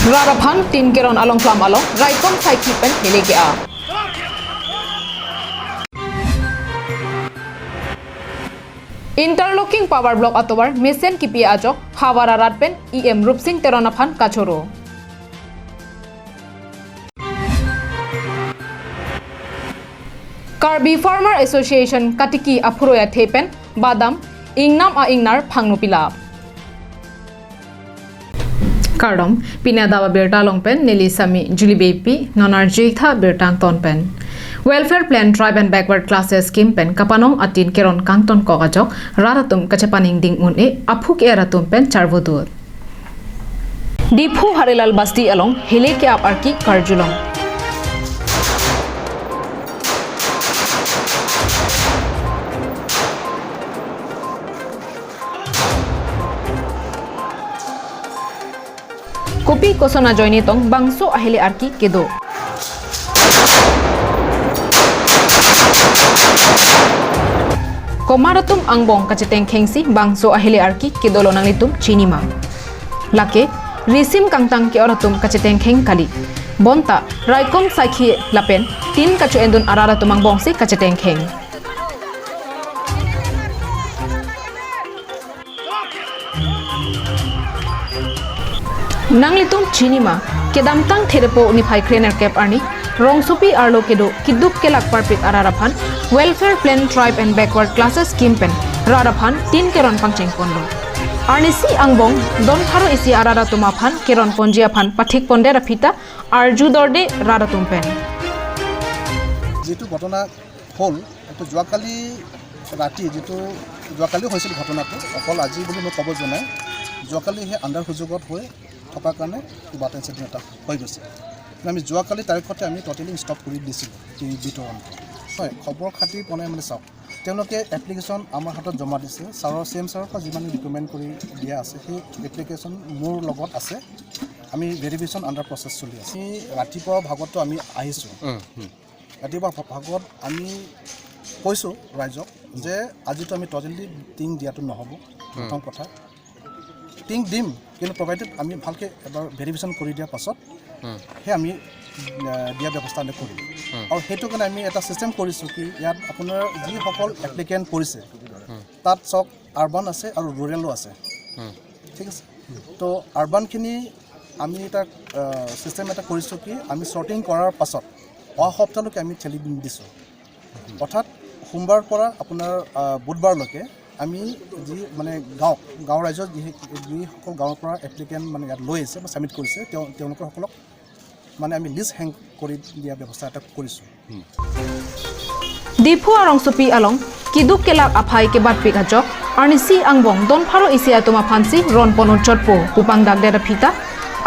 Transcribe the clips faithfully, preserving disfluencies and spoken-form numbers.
Rat aphan tin keron along klam along raikom saikhi pen hele ke-ap. Interlocking power block atovar mesen kipi ajok havar arat pen E M Rupsing Teron aphan kachoro. Karbi Farmer Association katiki aphuroi athe pen badam ingnam a-ingnar phangno pilap. Kardom, pini adap abirta along pen neli Sami Julie Beypi, non arjuitha birta angton pen. Welfare Plan Tribe and Backward Classes Scheme pen kapanong atin keron kangton kok ajok rat atum kachepaningding un-e aphu ke-er atum pen charvo dut. Diphu Harilal Basti along hele ke-ap arki karjulong. Kopi koson ajoine tong bangso ahele arki kedo. Komat atum angbong kachetengkhengsi bangso ahele arki kedolo nanglitum chinima. Lake, risim kangtang ke-or atum kachetengkheng kali. Bonta, raikom saikhi lapen tin kacho-endun arat atum angbongsi kachetengkheng. Nanglitum chinima, kedamtang Therepo niphai krenerkep arni, rongsopi arlo kedo kiduk kelak parpik arat aphan, Welfare Plan Tribe and Backward Classes Scheme pen, rat aphan tin keron pangcheng ponlo. Arnisi angbong, don pharo isi arat atum aphan, keron ponji aphan, pathik pondet aphi ta, arju dorde rat atum pen. যিটো ঘটনা হ'ল, এইটো যোৱাকালি ৰাতি, যিটো যোৱাকালি হৈছিল ঘটনাটো, অকল আজি বুলি মই ক'ব যোৱা নাই, যোৱাকালি সেই আন্ধাৰ সুযোগত হৈ থকাৰ কাৰণে কিবা এটা ইনচিডেণ্ট এটা হৈ গৈছে। আমি যোৱাকালি তাৰিখতে আমি ট'টেলি ষ্টপ কৰি দিছিলোঁ এই বিতৰণটো। হয়, খবৰ খাতি পোৱা নাই মানে চাওক, তেওঁলোকে এপ্লিকেশ্যন আমাৰ হাতত জমা দিছে, ছাৰৰ, চি এম ছাৰৰ পৰা যিমান ৰিকমেণ্ড কৰি দিয়া আছে, সেই এপ্লিকেশ্যন মোৰ লগত আছে। আমি ভেৰিফিকেশ্যন আণ্ডাৰ প্ৰচেছ চলি আছে। আমি ৰাতিপুৱা ভাগতো আমি আহিছোঁ। উম, হুম। ৰাতিপুৱা ভা-, ভাগত আমি কৈছোঁ ৰাইজক যে আজিতো আমি ট'টেলি টিং দিয়াটো নহ'ব, উম। প্ৰথম কথা। টিং দিম, কিন্তু প্ৰভাইডেড আমি ভালকৈ এবাৰ ভেৰিফিকেশ্যন কৰি দিয়াৰ পাছত উম। হে আমি, আহ, দিয়া ব্যৱস্থা আমি কৰিম। উম। আৰু সেইটো কাৰণে আমি এটা ছিষ্টেম কৰিছোঁ কি ইয়াত আপোনাৰ যিসকল এপ্লিকেণ্ট পৰিছে, উম। তাত চাওক আৰ্বান আছে আৰু ৰুৰেলো আছে। উম। ঠিক আছে? তো আৰ্বানখিনি আমি এটা, আহ, ছিষ্টেম এটা কৰিছোঁ কি আমি চৰ্টিং কৰাৰ পাছত অহা সপ্তাহলৈকে আমি ঠেলি দিম দিছোঁ। অৰ্থাৎ সোমবাৰ পৰা আপোনাৰ, আহ, বুধবাৰলৈকে আমি যি মানে গাঁও, গাঁও ৰাইজৰ যি, যিসকল গাঁৱৰ পৰা এপ্লিকেণ্ট মানে ইয়াত লৈ আহিছে বা ছাবমিট কৰিছে, তেওঁ, তেওঁলোকৰ সকলক মানে আমি লিষ্ট হেং কৰি দিয়া ব্যৱস্থা এটা কৰিছোঁ। Diphu arongsopi along kiduk kelak aphai kebatpik ajok, arnisi angbong don pharo isi atum aphansi ron pon-o chotpo pu pangdakdet aphi ta,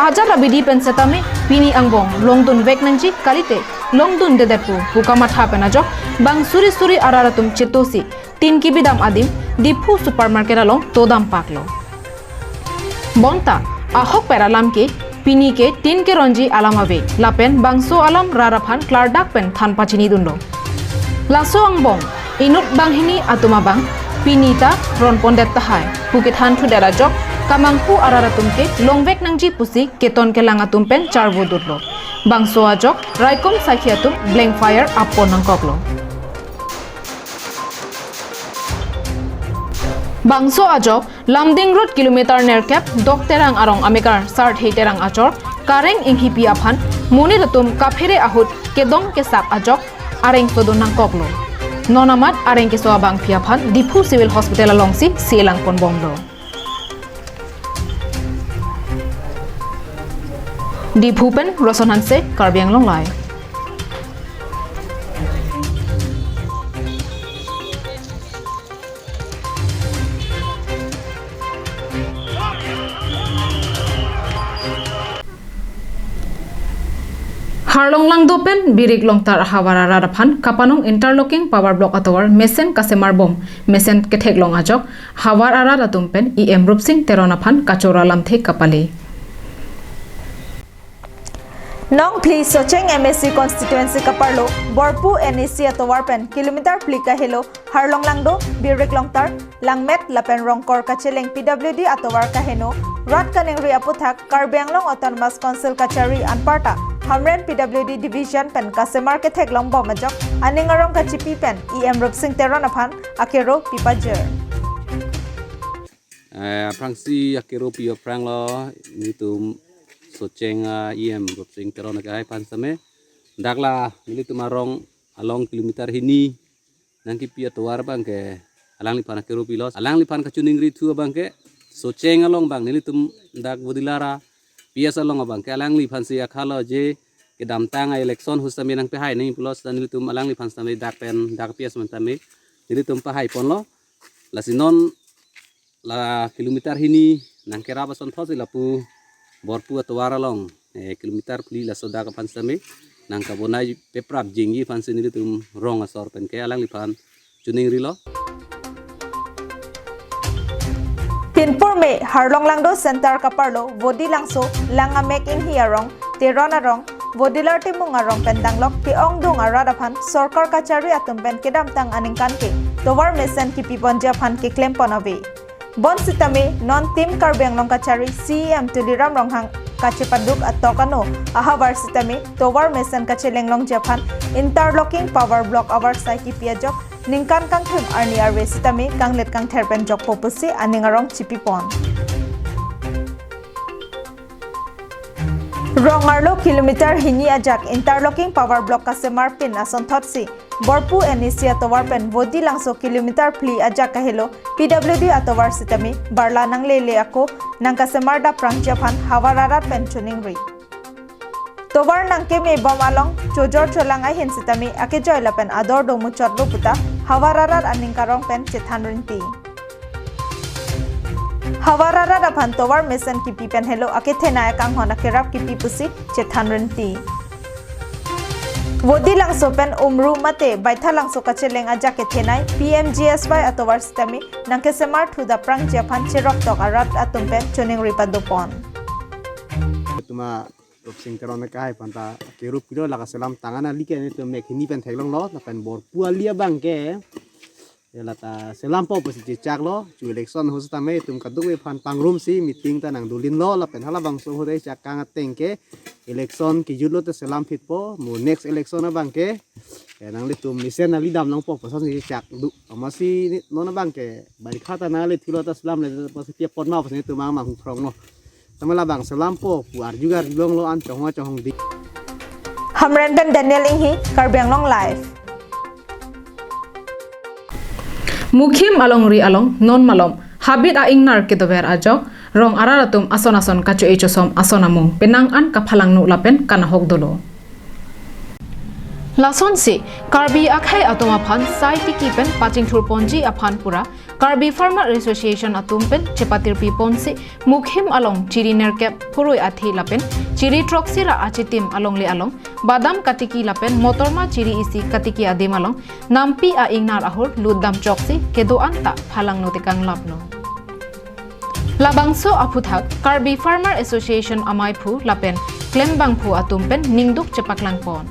ajat abidi pen setame pini angbong longdunvek nangji kalite longdundedetpo pu kamatha pen ajok bang suri suri arat atum chetosi tin kibidam adim Diphu supermarket along todam paklo. Bonta ahokpet alam ke pini ke tin keronji alam ave lapen bangso alam rat aphan klardak pen than pachinidunlo. Laso angbong inut banghini atum abang pini ta ron pondet tahai pu kethan thudet ajok kamanghu arat atum ke longvek nangji pusi keton kelang atum pen charvo dutlo. Bangso ajok raikom saikhi atum blank fire ap pon nangkoklo. Bangso ajok Lumding Road kilometer nerkep Dok Terang arong amekar Sarthe Terang achor kareng inghipi aphan monit atum kaphere ahut kedong kesak ajok areng sodun nangkoklo. Non amat areng keso abangpi aphan Diphu Civil Hospital alongsi selang ponbomlo. Diphu pen Roson Hanse, Karbi Anglong Live. Harlong Langdo pen Birik Longtar havar arat aphan kapanong interlocking power block atovar mesen kasemar bom, mesen ketheklong ajok havar arat atum pen E M Rupsing Teron aphan kachoro alamthe kapale. Nongphli Socheng M A C constituency kaparlo Borpu N A C atovar pen kilometer phli kahelo Harlong Langdo, Birik Longtar, Langmet lapen Rongkor kacheleng P W D atovar kaheno Rat kaningri aputhak Karbi Anglong Autonomous Council kachari anparta Hamren P W D Division pen kasemar ketheklongbom ajok aning arong kachipi pen E M Rupsing Teron aphan akero pipajir. Eh, aphrangsi akero pi aphranglo nelitum Socheng a E M Rupsing Teron akehai aphan sitame dak la nelitum arong along kilometer hini nangkipi atovar abangke alangliphan akero pilo. Alangliphan kachiningri thu abangke Socheng along abang nelitum dak Vodilar a P S along abangke alangliphansi akhalo je kedamtang a election ahut sitame nangpehai nangji pulo sita nelitum alangliphan sitame dak pen dak P S pen sitame nelitum pahaiponlo. Lasi non la kilometer hini nangkerap asonthotsi lapu Borpu atovar along, eh, kilometer phli laso dak aphan sitame nangkabonai peprap jengji aphansi nelitum rong asor penke alangliphan chiningrilo. Pinpur me Harlong Langdo Center kaparlo Vodi Langso Lang Amek Inghi arong, Teron arong, Vodilar Timung arong pen danglok ke-ongdung arat aphan sorkar kachari atum pen kedamtang aningkan ke tovar mesen kipiponji aphan keklempon ave. Bonsitame non Team Karbi Anglong kachari C E M Tuliram Ronghang kachepaduk atok ano ahavar sitame tovar mesen kachelenglongji aphan interlocking power block avarsai kipi ajok ningkan kangthim arni arve sitame kanglet kangther pen jokpo pusi aning arong chipipon. Rong arlo kilometer hini ajak interlocking power block kasemar pin asonthotsi Borpu N E C atovar pen Vodi Langso kilometer phli ajak kahelo P W D atovar sitame barla nanglele ako nangkasemar daprangji aphan havar arat pen choningri. Tovar nangkemebom along chojor cholang ahin sitame akejoi lapen ador do muchotlo puta havar arat aning karong pen chethan rinti. Havar arat aphan tovar mesen kipi pen helo akethenei akanghon akerap kipi pusi chethan rinti. Vodi Langso pen Umru mate Baithalangso kacheleng ajak kethenei P M G S Y atovar sitame nangkesemar thu daprangji aphan cheroktok arat atum pen choningri padopon. Tuma Rupsing Teron akehai aphanta akero pilo, lake selam tang an ali ke nelitum mek hini pen theklonglo lapen Borpu ali abangke ya lata selampo pusi chechaklo, chu election ahut sitame itum kadokave aphan pangrumsi meeting ta nangdolinlo lapen halabangso ahut chak kang ateng ke election kejutlo te selam phitpo, mo next election abangke ya nanglitum mesen ali damlongpo pu asonsi chak do, amatsi non abangke barikha ta nangli thilo ta selamle pusi pi apot ma pusi nelitum mang mang phronglo. Tame labang selampo pu arju arjulonglo an chonghong chonghong di. Hamren pen Daniel Inghi, Karbi Anglong Live. Mukhim alongri along non malom habit a-ingnar kedover ajok rong arat atum ason ason kacho-e chosom ason amung penang an kaphalangno lapen kanahok dolo. Lasonsi Karbi akhei atum aphan sai tiki pen pachingthurponji aphan pura Karbi Farmer Association atum pen chepatirpiponsi Mukhim along chiri nerkep phurui athi lapen chiri throksi ra achitim alongle along badam katiki lapen motorma chiri isi katiki adim along nampi a-ingnar ahur lutdam choksi kedo-an ta phalangno tekang laplo. Labangso aphuthak Karbi Farmer Association amaiphu lapen klembangphu atum pen ningduk chepaklangpon.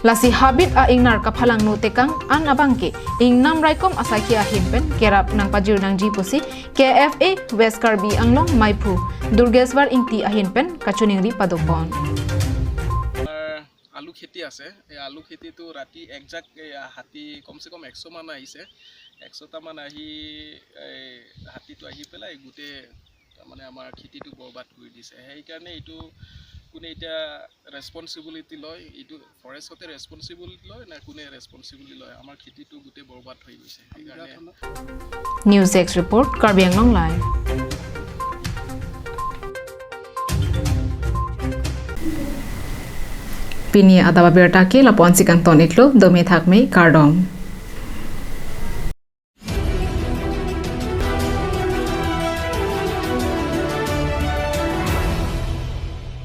Lasi habit a-ingnar kaphalangno tekang an abangke ingnam raikom asaikhi ahin pen kerap nangpajir nangji pusi K F A West Karbi Anglong maiphu Durgeswar Ingti ahin pen kachoningri padopon. আমাৰ আলু খেতি আছে। এই আলু খেতিটো ৰাতি একজাক এই হাতী কমচে কম একশ মান আহিছে। একশটা মান আহি এই হাতীটো আহি পেলাই গোটেই তাৰমানে আমাৰ খেতিটো বৰবাদ কৰি দিছে। সেইকাৰণে এইটো কোনে এতিয়া ৰেছপনচিবিলিটি লয়, এইটো ফৰেষ্টতে ৰেছপনচিবিলিটি লয় নে কোনে ৰেছপনচিবিলিটি লয়? আমাৰ খেতিটো গোটেই বৰবাদ হৈ গৈছে। সেইকাৰণে News Desk Report, Karbi Anglong Live. Pini adap abirta ke lapu-ansi kangton-iklo, dome thakme, kardom.